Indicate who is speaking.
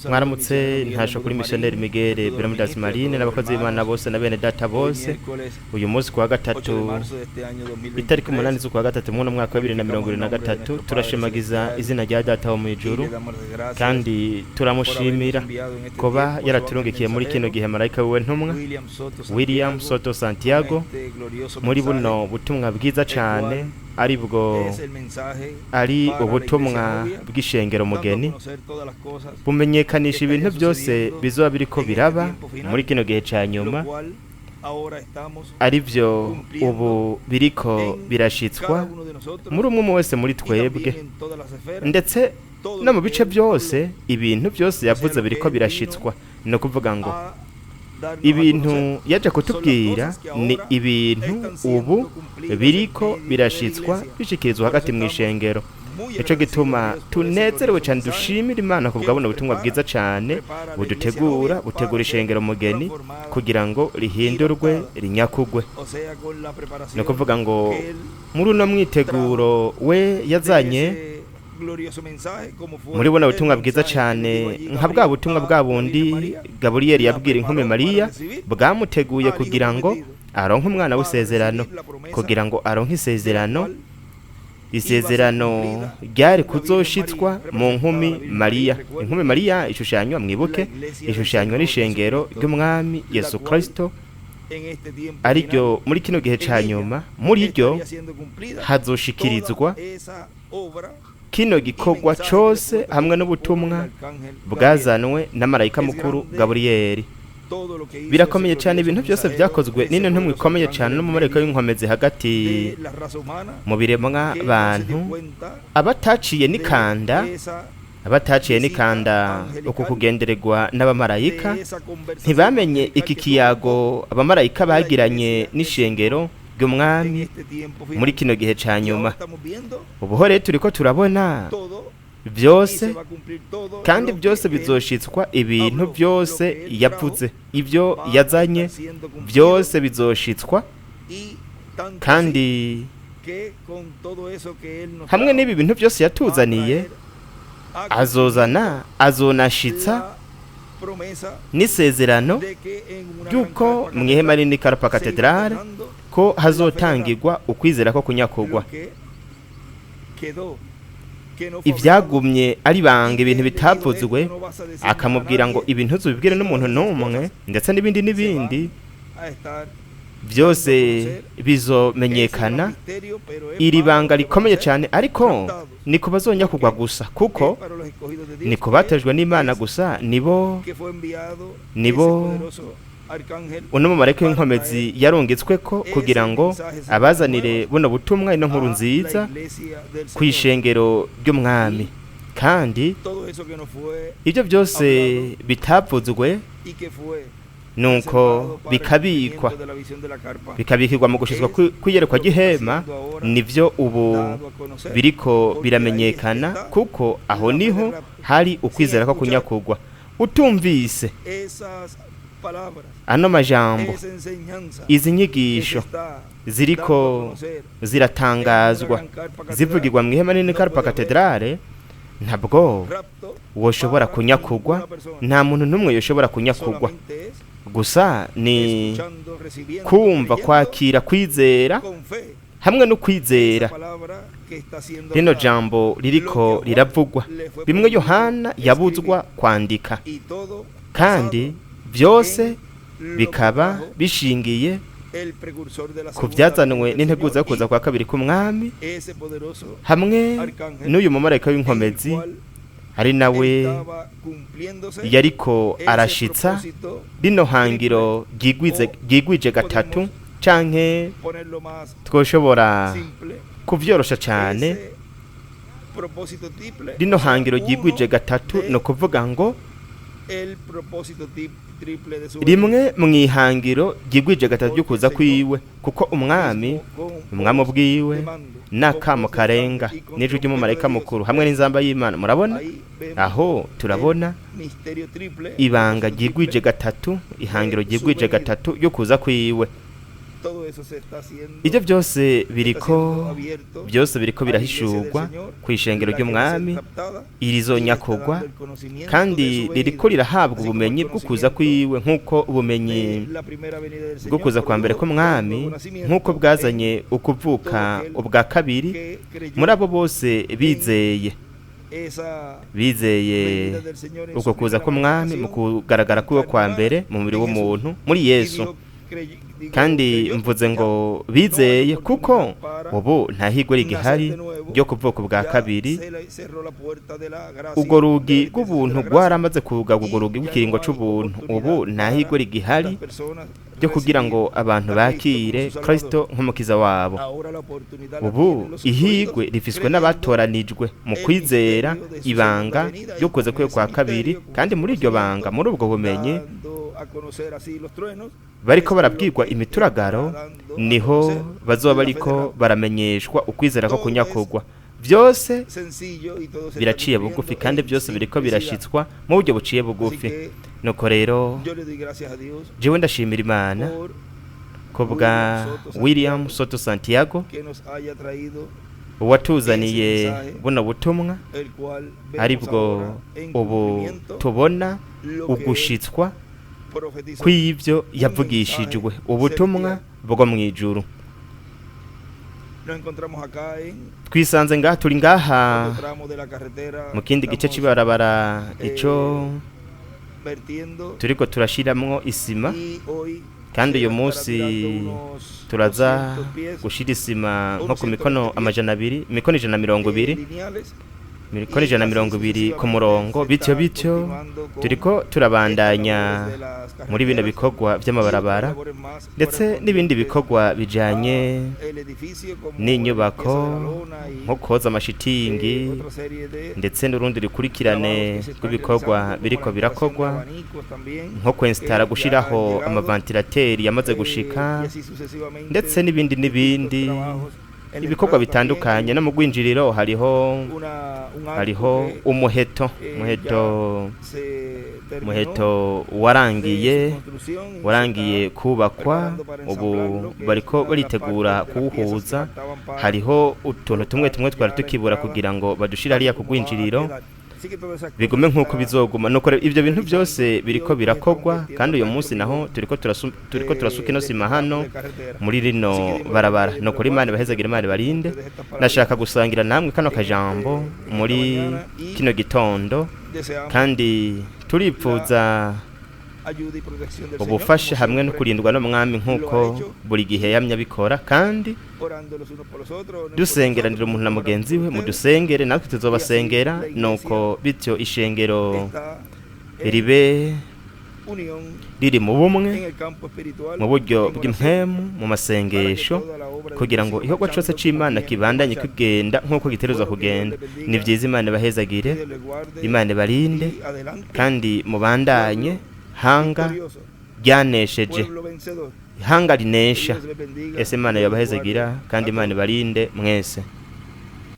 Speaker 1: Mwaramutse, ntasho kuri missionnaire Miguel Bermudez Marine n'abakozi b'Imana bose na bene data bose. Uyu munsi kuwa gatatu, itariki 8 z'ukwa gatatu mu mwaka wa 2023, turashimagiza izina rya data wo mu ijuru kandi turamushimira kuba yaraturungikiye muri kino gihe marayika wiwe ntumwa William Soto Santiago muri buno butumwa bwiza cyane, aribwo ari ubutumwa bw'ishengero mugeni, bumenyekanisha ibintu byose bizoba biriko biraba muri kino gihe ca nyuma, aribyo ubu biriko birashitswa muri umwe wese muri twebwe, ndetse no mu bice byose. Ibintu byose yavuze biriko birashitswa. Ni ukuvuga ngo ibintu yaje kutubwira ni ibintu ubu biriko birashitswa, bishikirizwa hagati mu ishengero. Nico gituma tunezerewe cyane, dushimira Imana ku bwa buno butumwa bwiza cyane budutegura, butegura ishengero mugeni kugira ngo rihindurwe, rinyakugwe. Ni ukuvuga ngo muri uno mwiteguro we yazanye muri buno butumwa bwiza cyane, nka bwa butumwa bwa bundi Gaburiyeli yabwira inkumi Mariya, bwamuteguye kugira ngo aronke umwana w'isezerano, kugira ngo aronke isezerano, isezerano ryari kuzoshitswa mu nkumi Mariya. Inkumi Mariya ishushanywa, mwibuke, ishushanywa n'ishengero ry'umwami Yesu Kristo, ariryo muri kino gihe ca nyuma muri ryo hazoshikirizwa kino gikorwa cose hamwe n'ubutumwa bwazanwe na marayika mukuru Gaburiyeli. Birakomeye cyane ibintu byose byakozwe n'ino ntumwa ikomeye cyane n'umumarayika w'inkomezi hagati mu biremwa bantu, abataciye n'ikanda, abataciye n'ikanda uku kugendererwa n'abamarayika, ntibamenye iki kiyago abamarayika bagiranye n'ishengero ry'umwami muri kino gihe ca nyuma. Ubu rero turiko turabona byose, kandi byose bizoshitswa. Ibintu byose yavuze, ibyo yazanye byose bizoshitswa. Kandi hamwe n'ibi bintu byose yatuzaniye, azozana, azonashitsa n'isezerano ry'uko mu ihema rinini Karpa Katedrale ko hazotangirwa ukwizera ko kunyakugwa, ibyagumye ari banga, ibintu bitavuzwe, akamubwira ngo ibintu uzubibwire n'umuntu n'umwe, ndetse n'ibindi n'ibindi byose bizomenyekana. Iri banga rikomeye cyane, ariko ni ku bazonyakugwa gusa, kuko ni ku batejwe n'Imana gusa, nibo uno mumarayika w'inkomezi yarungitswe ko kugira ngo abazanire buno butumwa, ino nkuru nziza ku ishengero ry'umwami. Kandi ibyo byose bitavuzwe nuko bikabikwa, bikabikirwa mu gushizwa kw'iyerekwa ry'ihema, nivyo ubu biriko biramenyekana, kuko aho niho hari ukwizera ko kunyakugwa. Utumvise ano majambo, izi nyigisho ziriko ziratangazwa zivugirwa mu ihema nini Karpa Katedrale, ntabwo woshobora kunyakugwa. Nta muntu n'umwe yoshobora kunyakugwa, gusa ni kumva, kwakira, kwizera. Hamwe no kwizera rino jambo ririko riravugwa, bimwe Yohana yabuzwa kwandika, kandi byose bikaba bishingiye ku byazanwe n'integuza yo kuza kwa kabiri k'umwami hamwe n'uyu mumarayika w'inkomezi, ari nawe yariko arashitsa rino hangiro ryigwije gatatu, canke twoshobora kuvyorosha cane, rino hangiro ryigwije gatatu, ni ukuvuga ngo rimwe mu ihangiro ryigwije gatatu ryo kuza kwiwe, kuko umwami ubwiwe n'akamo karenga n'ijwi ry'umumarayika mukuru hamwe n'inzamba y'Imana. Murabona aho turabona ibanga ryigwije gatatu, ihangiro ryigwije gatatu ryo kuza kwiwe. Ibyo byose biriko, byose biriko birahishurwa ku ishengero ry'Umwami irizonyakogwa, kandi ririko rirahabwa ubumenyi bwo kuza kwiwe, nk'uko ubumenyi bwo kuza kwa mbere k'Umwami nk'uko bwazanye ukuvuka ubwa kabiri muri abo bose bizeye uko kuza k'Umwami mu kugaragara kwiwe kwa mbere mu mubiri w'umuntu muri Yesu. Kandi mvuze ngo bizeye, kuko ubu nta higwe rigihari ryo kuvuka ubwa kabiri. Urwo rugi rw'ubuntu rwaramaze kugaga, urwo rugi rw'ikiringo c'ubuntu. Ubu nta higwe rigihari ryo kugira ngo abantu bakire Kristo nk'umukiza wabo. Ubu ihigwe rifiswe n'abatoranijwe mu kwizera ibanga ryo kuza kwe kwa kabiri, kandi muri iryo banga, muri ubwo bumenyi bariko barabwirwa imituragaro, niho bazoba bariko baramenyeshwa ukwizera ko kunyakugwa. Byose biraciye bugufi, kandi byose biriko birashitswa mu buryo buciye bugufi. Nuko rero jewe ndashimira Imana ko bwa William Soto Santiago uwatuzaniye buno butumwa, aribwo ubu tubona ugushitswa kw'ibyo yavugishijwe, ubutumwa bwo mu ijuru. Twisanze ngaha, turi ngaha mu kindi gice c'ibarabara ico turiko turashiramwo isima, kandi uyu munsi turaza gushira isima nko ku mikono 200, imikono 120, imikono 120 ku murongo. Bityo bityo turiko turabandanya muri bino bikorwa vy'amabarabara ndetse n'ibindi bikorwa bijanye n'inyubako, nko koza amashitingi, ndetse n'urundi rukurikirane rw'ibikorwa biriko birakorwa, nko kwensitara, gushiraho amaventilateri yamaze gushika, ndetse n'ibindi n'ibindi ibikorwa bitandukanye. No mu rwinjiriro hariho umuheto warangiye kubakwa, ubu bariko baritegura kuwuhuza. Hariho utuntu tumwe tumwe twari tukibura kugira ngo badushire hariya ku rwinjiriro, bigume nk'uko bizoguma. Nuko ibyo bintu byose biriko birakogwa, kandi uyu munsi naho turiko turasuka ino sima hano muri rino barabara. Nuko Imana ibahezagira, Imana ibarinde. Nashaka gusangira namwe kano kajambo muri kino gitondo, kandi turipfuza ubufasha hamwe no kurindwa n'Umwami nk'uko buri gihe yamye abikora, kandi dusengeranira umuntu na mugenzi we. Mudusengere, natwe tuzobasengera. Nuko bityo ishengero ribe riri mu bumwe mu buryo bw'impemu mu masengesho, kugira ngo igikorwa cyose c'Imana kibandanye kugenda nk'uko gitegerezwa kugenda. Ni byiza, Imana ibahezagire, Imana ibarinde, kandi mubandanye hanga ryanesheje, ihanga rinesha. Ese Imana yabahezagira, kandi Imana ibarinde mwese.